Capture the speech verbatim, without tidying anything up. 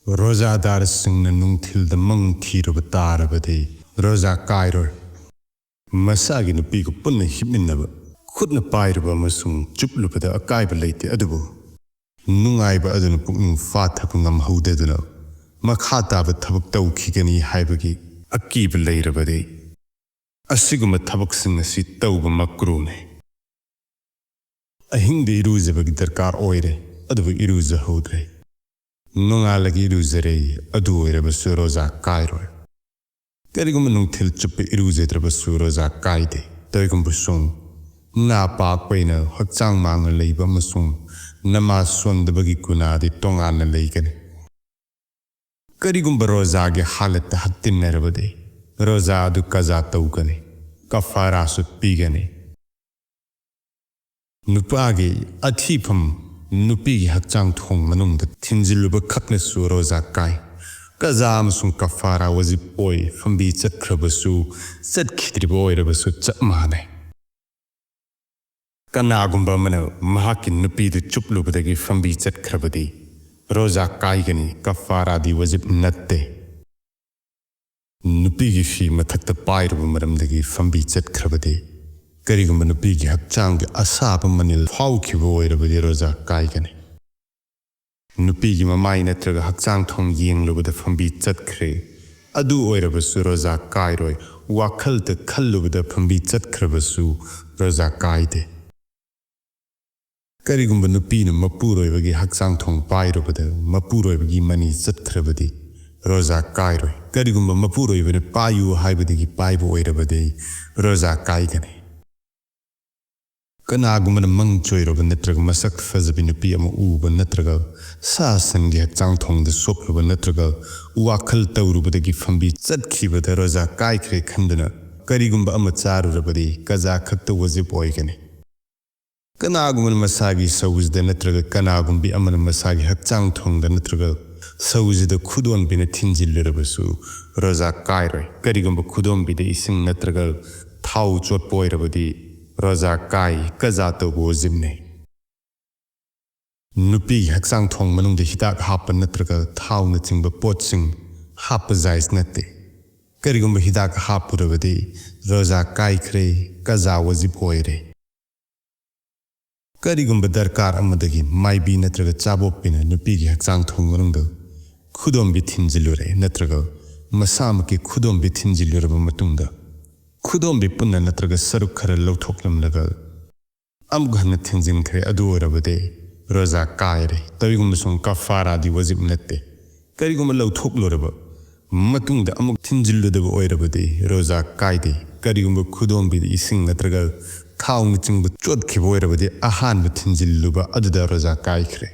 ꯔꯣꯖꯥꯗꯥꯔꯁꯤꯡꯅ ꯅꯨꯡꯊꯤꯜꯗ ꯃꯪ ꯊꯤꯔꯨꯕ ꯇꯥꯔꯕꯗꯤ ꯔꯣꯖꯥ ꯀꯥꯏꯔꯣꯏ꯫ ꯃꯁꯥꯒꯤ ꯅꯨꯄꯤꯒ ꯄꯨꯟꯅ ꯍꯤꯞꯃꯤꯟꯅꯕ, ꯈꯨꯠꯅ ꯄꯥꯏꯔꯨꯕ ꯑꯃꯁꯨꯡ ꯆꯨꯞꯂꯨꯕꯗ ꯑꯀꯥꯏꯕ ꯂꯩꯇꯦ, ꯑꯗꯨꯕꯨ ꯅꯨꯡꯉꯥꯏꯕ ꯑꯗꯨꯅ ꯄꯨꯛꯅꯤꯡ ꯐꯥꯊꯕ ꯉꯝꯍꯧꯗꯗꯨꯅ ꯃꯈꯥ ꯇꯥꯕ ꯊꯕꯛ ꯇꯧꯈꯤꯒꯅꯤ ꯍꯥꯏꯕꯒꯤ ꯑꯀꯤꯕ ꯂꯩꯔꯕꯗꯤ ꯑꯁꯤꯒꯨꯝꯕ ꯊꯕꯛꯁꯤꯡ ꯑꯁꯤ ꯇꯧꯕ ꯃꯀ꯭ꯔꯨꯅꯤ꯫ ꯑꯍꯤꯡꯗ ꯏꯔꯨꯖꯕꯒꯤ ꯗꯔꯀꯥꯔ ꯑꯣꯏꯔꯦ, ꯑꯗꯨꯕꯨ ꯏꯔꯨꯖꯍꯧꯗ꯭ꯔꯦ꯫ ꯅꯣꯡꯉꯥꯜꯂꯒ ꯏꯔꯨꯖꯔꯦ, ꯑꯗꯨ ꯑꯣꯏꯔꯕꯁꯨ ꯔꯣꯖꯥ ꯀꯥꯏꯔꯣꯏ꯫ ꯀꯔꯤꯒꯨꯝꯕ ꯅꯨꯡꯊꯤꯜ ꯆꯨꯞꯄ ꯏꯔꯨꯖꯗ꯭ꯔꯕꯁꯨ ꯔꯣꯖꯥ ꯀꯥꯏꯗꯦ꯫ ꯀꯔꯤꯒꯨꯝꯕ ꯁꯨꯝ ꯅꯥ ꯄꯥꯛꯄ ꯑꯣꯏꯅ ꯍꯛꯆꯥꯡ ꯃꯥꯡꯅ ꯂꯩꯕ ꯑꯃꯁꯨꯡ ꯅꯃꯥꯖ ꯁꯣꯟꯗꯕꯒꯤ ꯒꯨꯅꯥꯗꯤ ꯇꯣꯉꯥꯟꯅ ꯂꯩꯒꯅꯤ꯫ ꯀꯔꯤꯒꯨꯝꯕ ꯔꯣꯖꯥꯒꯤ ꯍꯥꯂꯠꯇ ꯍꯛꯇꯤꯟꯅꯔꯕꯗꯤ ꯔꯣꯖꯥ ꯑꯗꯨ ꯀꯖꯥ ꯇꯧꯒꯅꯤ, ꯀꯐꯥꯔꯥꯁꯨ ꯄꯤꯒꯅꯤ꯫ ꯅꯨꯄꯥꯒꯤ ꯑꯊꯤꯐꯝ ꯅꯨꯄꯤꯒꯤ ꯍꯛꯆꯥꯡ ꯊꯣꯡ ꯃꯅꯨꯡꯗ ꯊꯤꯟꯖꯤꯜꯂꯨꯕ ꯈꯛꯅꯁꯨ ꯔꯣꯖꯥ ꯀꯥꯏ꯫ ꯀꯖꯥ ꯑꯃꯁꯨꯡ ꯀꯐꯥꯔꯥ ꯋꯥꯖꯤꯕ ꯑꯣꯏ, ꯐꯝꯕꯤ ꯆꯠꯈ꯭ꯔꯕꯁꯨ, ꯆꯠꯈꯤꯗ꯭ꯔꯤꯕ ꯑꯣꯏꯔꯕꯁꯨ ꯆꯞ ꯃꯥꯟꯅꯩ꯫ ꯀꯅꯥꯒꯨꯝꯕ ꯑꯃꯅ ꯃꯍꯥꯛꯀꯤ ꯅꯨꯄꯤꯗꯨ ꯆꯨꯞꯂꯨꯕꯗꯒꯤ ꯐꯝꯕꯤ ꯆꯠꯈ꯭ꯔꯕꯗꯤ ꯔꯣꯖꯥ ꯀꯥꯏꯒꯅꯤ, ꯀꯐꯥꯔꯥꯗꯤ ꯋꯥꯖꯤꯕ ꯅꯠꯇꯦ꯫ ꯅꯨꯄꯤꯒꯤ ꯐꯤ ꯃꯊꯛꯇ ꯄꯥꯏꯔꯨꯕ ꯃꯔꯝꯗꯒꯤ ꯐꯝꯕꯤ ꯆꯠꯈ꯭ꯔꯕꯗꯤ, ꯀꯔꯤꯒꯨꯝꯕ ꯅꯨꯄꯤꯒꯤ ꯍꯛꯆꯥꯡꯒꯤ ꯑꯁꯥꯕ ꯃꯅꯤꯜ ꯐꯥꯎꯈꯤꯕ ꯑꯣꯏꯔꯕꯗꯤ ꯔꯣꯖꯥ ꯀꯥꯏꯒꯅꯤ꯫ ꯅꯨꯄꯤꯒꯤ ꯃꯃꯥꯏ ꯅꯠꯇ꯭ꯔꯒ ꯍꯛꯆꯥꯡ ꯊꯣꯡ ꯌꯦꯡꯂꯨꯕꯗ ꯐꯝꯕꯤ ꯆꯠꯈ꯭ꯔꯦ, ꯑꯗꯨ ꯑꯣꯏꯔꯕꯁꯨ ꯔꯣꯖꯥ ꯀꯥꯏꯔꯣꯏ꯫ ꯋꯥꯈꯜꯗ ꯈꯜꯂꯨꯕꯗ ꯐꯝꯕꯤ ꯆꯠꯈ꯭ꯔꯕꯁꯨ ꯔꯣꯖꯥ ꯀꯥꯏꯗꯦ꯫ ꯀꯔꯤꯒꯨꯝꯕ ꯅꯨꯄꯤꯅ ꯃꯄꯨꯔꯣꯏꯕꯒꯤ ꯍꯛꯆꯥꯡ ꯊꯣꯡ ꯄꯥꯏꯔꯨꯕꯗ ꯃꯄꯨꯔꯣꯏꯕꯒꯤ ꯃꯅꯤ ꯆꯠꯈ꯭ꯔꯕꯗꯤ ꯔꯣꯖꯥ ꯀꯥꯏꯔꯣꯏ꯫ ꯀꯔꯤꯒꯨꯝꯕ ꯃꯄꯨꯔꯣꯏꯕꯅ ꯄꯥꯏꯌꯨ ꯍꯥꯏꯕꯗꯒꯤ ꯄꯥꯏꯕ ꯑꯣꯏꯔꯕꯗꯤ ꯔꯣꯖꯥ ꯀꯥꯏꯒꯅꯤ꯫ ꯀꯅꯥꯒꯨꯝꯕꯅ ꯃꯪ ꯆꯣꯏꯔꯕ ꯅꯠꯇ꯭ꯔꯒ ꯃꯁꯛ ꯐꯖꯕꯤ ꯅꯨꯄꯤ ꯑꯃ ꯎꯕ ꯅꯠꯇ꯭ꯔꯒ ꯁꯥ ꯁꯟꯒꯤ ꯍꯛꯆꯥꯡ ꯊꯣꯡꯗ ꯁꯣꯛꯂꯨꯕ ꯅꯠꯇ꯭ꯔꯒ ꯋꯥꯈꯜ ꯇꯧꯔꯨꯕꯗꯒꯤ ꯐꯝꯕꯤ ꯆꯠꯈꯤꯕꯗ ꯔꯣꯖꯥ ꯀꯥꯏꯈ꯭ꯔꯦ ꯈꯟꯗꯨꯅ ꯀꯔꯤꯒꯨꯝꯕ ꯑꯃ ꯆꯥꯔꯨꯔꯕꯗꯤ ꯀꯖꯥ ꯈꯛꯇ ꯋꯥꯖꯤꯕ ꯑꯣꯏꯒꯅꯤ꯫ ꯀꯅꯥꯒꯨꯝꯕꯅ ꯃꯁꯥꯒꯤ ꯁꯧꯖꯤꯗ ꯅꯠꯇ꯭ꯔꯒ ꯀꯅꯥꯒꯨꯝꯕꯤ ꯑꯃꯅ ꯃꯁꯥꯒꯤ ꯍꯛꯆꯥꯡ ꯊꯣꯡꯗ ꯅꯠꯇ꯭ꯔꯒ ꯁꯧꯖꯤꯗ ꯈꯨꯗꯣꯝꯕꯤꯅ ꯊꯤꯟꯖꯤꯜꯂꯨꯔꯕꯁꯨ ꯔꯣꯖꯥ ꯀꯥꯏꯔꯣꯏ꯫ ꯀꯔꯤꯒꯨꯝꯕ ꯈꯨꯗꯣꯝꯕꯤꯗ ꯏꯁꯤꯡ ꯅꯠꯇ꯭ꯔꯒ ꯊꯥꯎ ꯆꯣꯠꯄ ꯑꯣꯏꯔꯕꯗꯤ ꯔꯣꯖꯥ ꯀꯥꯏ, ꯀꯖꯥ ꯇꯧꯕ ꯋꯥꯖꯤꯕꯅꯤ꯫ ꯅꯨꯄꯤꯒꯤ ꯍꯛꯆꯥꯡ ꯊꯣꯡ ꯃꯅꯨꯡꯗ ꯍꯤꯗꯥꯛ ꯍꯥꯞꯄ ꯅꯠꯇ꯭ꯔꯒ ꯊꯥꯎꯅꯆꯤꯡꯕ ꯄꯣꯠꯁꯤꯡ ꯍꯥꯞꯄ ꯖꯥꯏꯖ ꯅꯠꯇꯦ꯫ ꯀꯔꯤꯒꯨꯝꯕ ꯍꯤꯗꯥꯛ ꯍꯥꯞꯄꯨꯔꯕꯗꯤ ꯔꯣꯖꯥ ꯀꯥꯏꯈ꯭ꯔꯦ, ꯀꯖꯥ ꯋꯥꯖꯤꯕ ꯑꯣꯏꯔꯦ꯫ ꯀꯔꯤꯒꯨꯝꯕ ꯗꯔꯀꯥꯔ ꯑꯃꯗꯒꯤ ꯃꯥꯏꯕꯤ ꯅꯠꯇ꯭ꯔꯒ ꯆꯥꯕꯣꯛꯄꯤꯅ ꯅꯨꯄꯤꯒꯤ ꯍꯛꯆꯥꯡ ꯊꯣꯡ ꯃꯅꯨꯡꯗ ꯈꯨꯗꯣꯝꯕꯤ ꯊꯤꯟꯖꯤꯜꯂꯨꯔꯦ ꯅꯠꯇ꯭ꯔꯒ ꯃꯁꯥꯃꯛꯀꯤ ꯈꯨꯗꯣꯝꯕꯤ ꯊꯤꯟꯖꯤꯜꯂꯨꯔꯕ ꯃꯇꯨꯡꯗ ꯈꯨꯗꯣꯝꯕꯤ ꯄꯨꯟꯅ ꯅꯠꯇ꯭ꯔꯒ ꯁꯔꯨꯛ ꯈꯔ ꯂꯧꯊꯣꯛꯂꯝꯂꯒ ꯑꯃꯨꯛ ꯍꯟꯅ ꯊꯤꯟꯖꯤꯟꯈ꯭ꯔꯦ, ꯑꯗꯨ ꯑꯣꯏꯔꯕꯗꯤ ꯔꯣꯖꯥ ꯀꯥꯏꯔꯦ꯫ ꯀꯔꯤꯒꯨꯝꯕ ꯁꯨꯝ ꯀꯐꯥꯔꯥꯗꯤ ꯋꯥꯖꯤꯕ ꯅꯠꯇꯦ꯫ ꯀꯔꯤꯒꯨꯝꯕ ꯂꯧꯊꯣꯛꯂꯨꯔꯕ ꯃꯇꯨꯡꯗ ꯑꯃꯨꯛ ꯊꯤꯟꯖꯤꯜꯂꯨꯗꯕ ꯑꯣꯏꯔꯕꯗꯤ ꯔꯣꯖꯥ ꯀꯥꯏꯗꯦ꯫ ꯀꯔꯤꯒꯨꯝꯕ ꯈꯨꯗꯣꯝꯕꯤꯗ ꯏꯁꯤꯡ ꯅꯠꯇ꯭ꯔꯒ ꯊꯥꯎꯅꯆꯤꯡꯕ ꯆꯣꯠꯈꯤꯕ ꯑꯣꯏꯔꯕꯗꯤ ꯑꯍꯥꯟꯕ ꯊꯤꯟꯖꯤꯜꯂꯨꯕ ꯑꯗꯨꯗ ꯔꯣꯖꯥ ꯀꯥꯏꯈ꯭ꯔꯦ꯫